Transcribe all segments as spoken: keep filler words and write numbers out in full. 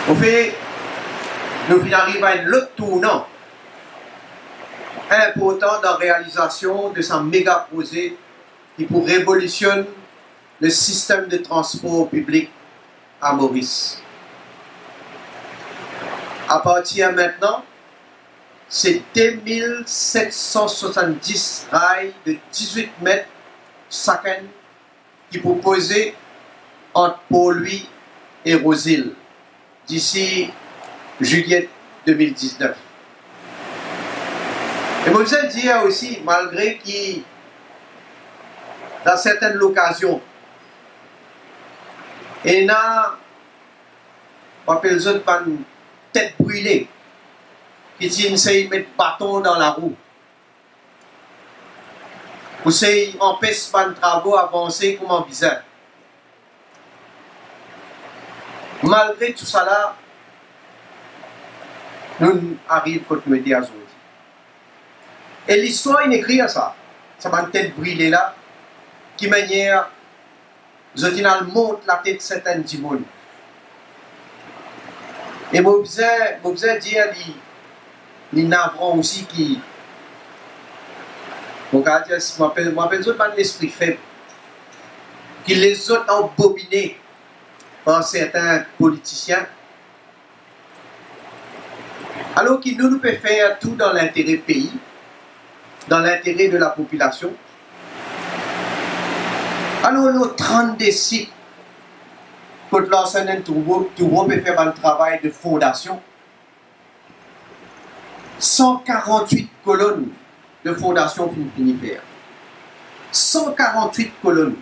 Anfin, nou finn ariv a enn lot tournan inportan dan realizasion de sa mega proze ki pou revolisionn le sistem de transpor piblik a Moris. Apartir mintnan, se de mil set san swasanndis ray de dizwit met sakenn ki pou poze ant Port Louis e Rose Hill disi zilie de mil diznef. E mo bizin dir osi, malgre ki dan sertenn lokazion, ena, mo apel zot bann tet brile ki ti inn sey met baton dan larou, pou sey anpes bann travo avanse kouma bizin. Malgre tousala, nou ariv kot nou ete azordi. E listwar inn ekrir sa, sa bann tet brile la, ki manier zot inn al mont latet sertenn dimoun. E mo bizin, mo bizin dir li, li navran osi ki, mo kapav dir, mo apel, mo apel zot bann lespri feb, ki les zot anbomine par serten politisien. Alor ki nou, nou pe fer tou dan lintere pei, dan lintere de lapopilasion. Alor, nou trannde sit kot Larsen and Toubro, Toubro pe fer bann travay de fondasion, san karant-wit kolonn de fondasion finn fini fer. San karant-wit kolonn.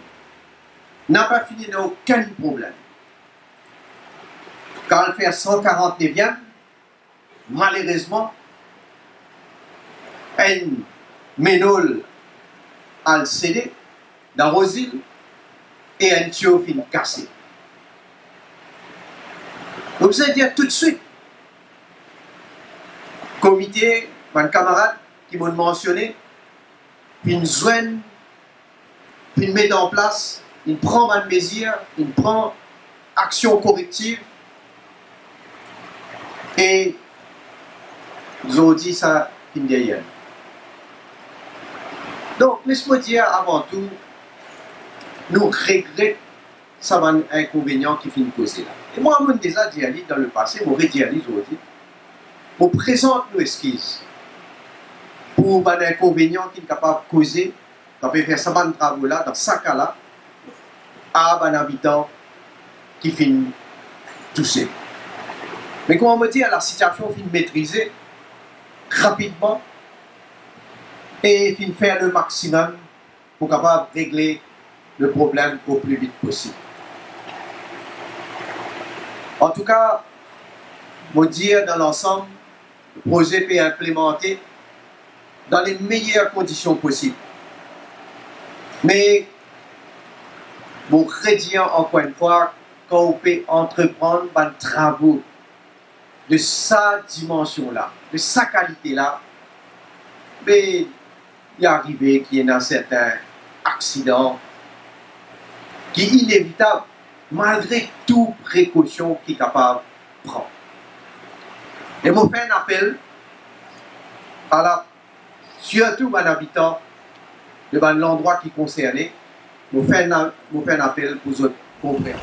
Napa fini ena okenn problem. Kan al fer san karant-neviem, malerezman, enn menol al sede dan Rose Hill e enn tio finn kase. Mo bizin dir toutswit, komite, bann kamarad ki mo'nn mansione, finn zwenn, finn met an plas, finn pran bann mezir, finn pran aksion korektiv, e zordi sa finn deryer nou. Donk, les mo dir avan tou, nou regret sa bann inkonvenian ki finn koze la. E mwa, mo'nn deza dir li dan lepase, mo redir li zordi, mo prezant nou eskiz pou bann inkonvenian ki'nn kapav koze, kan pe fer sa bann travo la, dan sa ka la, a bann abitan ki finn touse. Me kouma mo dir, lasitiasion finn metrize rapidman e finn fer le maximum pou kapav regle le problem o pli vit posib. Antouka, mo dir, dan lansam, proze pe inplimante dan le meyer kondision posib. Me mo redir ankor enn fwa, kan ou pe antreprann bann travo de sa dimansion la, de sa kalite la, be, li arive ki ena serten aksidan ki inevitab, malgre tou prekosion ki kapav pran. E mo fer enn apel a la, sirtou bann abitan de bann landrwa ki konserne, mo fer enn, mo fer enn apel pou zot konpran.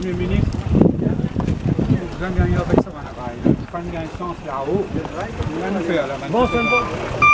Premie Minis, nou bizin gagn avek sa bann ray la. Nou pa'nn gagn sans lao. Nou fer la, bon, sa bon.